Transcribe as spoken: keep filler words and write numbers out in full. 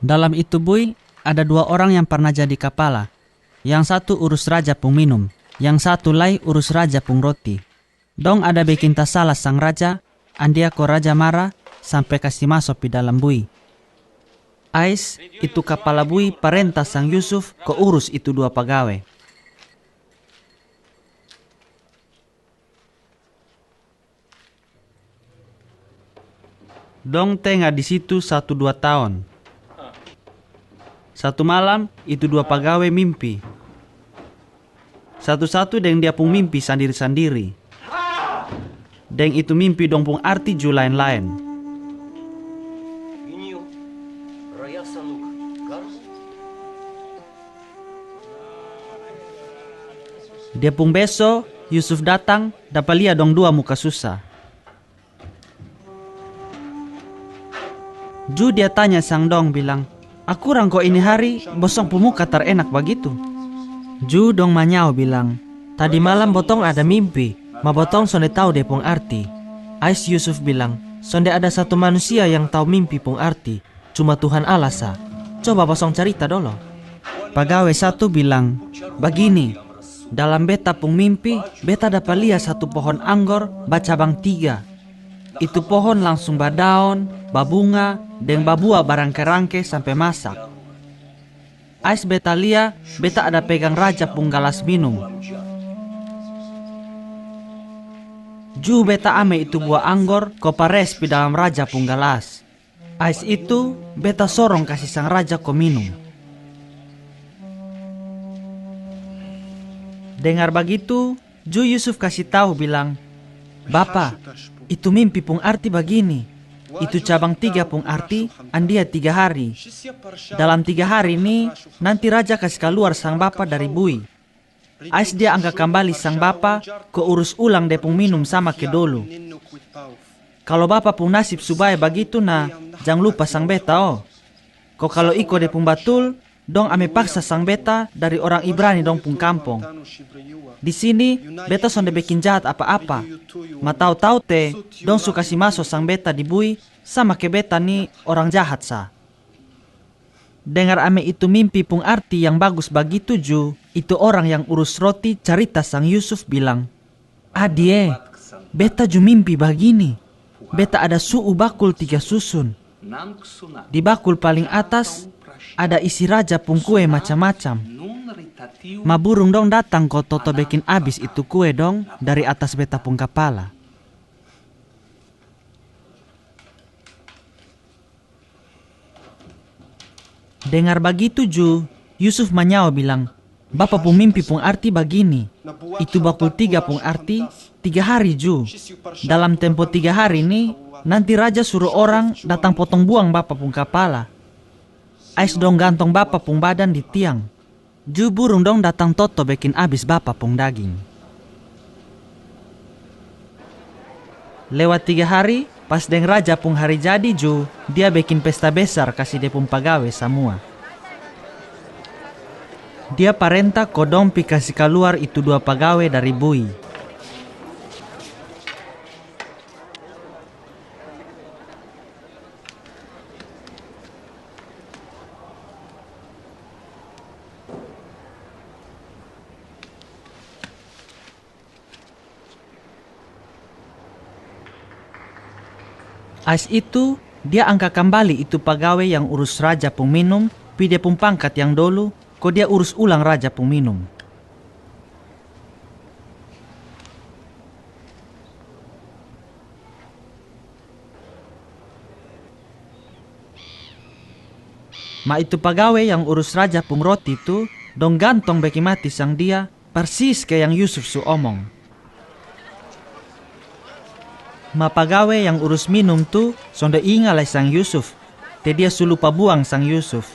Dalam itu bui, ada dua orang yang parna jadi kapala. Yang satu urus raja pung minum, yang satu lai urus raja pung roti. Dong ada bekin tasala sang raja, andia ko raja mara, sampe kasi maso pi dalam bui. Ais, itu kapala bui parenta sang Yusuf ko urus itu dua pagawe. Dong tenga di situ satu dua taon. Satu malam, itu dua pagawe mimpi. Satu-satu deng dia pung mimpi sandiri-sandiri. Deng itu mimpi dong pung arti ju laen-laen. Dia pung beso, Yusuf datang, dapa lia dong dua muka susa. Ju dia tanya sang dong bilang, "Akurang ko ini hari, bosong pung muka tar enak bagitu?" Ju dong manyao bilang, "Tadi malam botong ada mimpi, ma botong sonde tau dia pung arti. Ais Yusuf bilang, 'Sonde ada satu manusia yang tau mimpi pung arti, cuma Tuhan Allah sa. Coba bosong carita dolo.'" Pagawe satu bilang, "Bagini, dalam beta pung mimpi, beta dapa lia satu pohon anggor bacabang tiga. Itu pohon langsung badaon, babunga, deng babua barangke-rangke sampe masak. Ais beta lia, beta ada pegang raja pung galas minum. Ju beta ame itu bua anggor ko pares pi dalam raja pung galas. Ais itu, beta sorong kasi sang raja ko minum." Dengar bagitu, ju Yusuf kasi tau bilang, "Bapa, itu mimpi pung arti bagini. Itu cabang tiga pung arti, andia tiga hari. Dalam tiga hari ni, nanti raja kasi kaluar sang bapa dari bui. Ais dia angka kambali sang bapa, ko urus ulang dia pung minum sama ke dolu. Kalo bapa pung nasib su bae bagitu na, jang lupa sang beta o. Ko kalo iko dia pung batul, dong ame paksa sang beta dari orang Ibrani dong pung kampong. Di sini, beta sonde bekin jahat apa-apa. Ma tau-tau te, dong su kasi maso sang beta di bui, sama ke beta ni orang jahat sa." Dengar ame itu mimpi pung arti yang bagus bagitu ju, itu orang yang urus roti carita sang Yusuf bilang, "Adie, beta ju mimpi bagini. Beta ada su'u bakul tiga susun. Di bakul paling atas, ada isi raja pung kue macam-macam. Ma burung dong datang ko toto bekin abis itu kue dong dari atas beta pung kapala." Dengar bagitu ju, Yusuf manyao bilang, "Bapa pung mimpi pung arti bagini. Itu bakul tiga pung arti, tiga hari ju. Dalam tempo tiga hari ni, nanti raja suru orang datang potong buang bapa pung kapala. Ais dong gantong bapa pung badan di tiang. Ju burung dong datang toto bekin abis bapa pung daging." Lewat tiga hari, pas deng raja pung hari jadi ju, dia bekin pesta besar kasi dia pung pagawe samua. Dia parenta ko dong pi kasi kaluar itu dua pagawe dari bui. Ais itu, dia angka kambali itu pagawe yang urus raja pung minum pi dia pung pangkat yang dolu, ko dia urus ulang raja pung minum. Ma itu pagawe yang urus raja pung roti tu, dong gantong bekin mati sang dia, parsis ke yang Yusuf su omong. Ma pagawe yang urus minum tu sonde inga lai sang Yusuf, te dia su lupa buang sang Yusuf.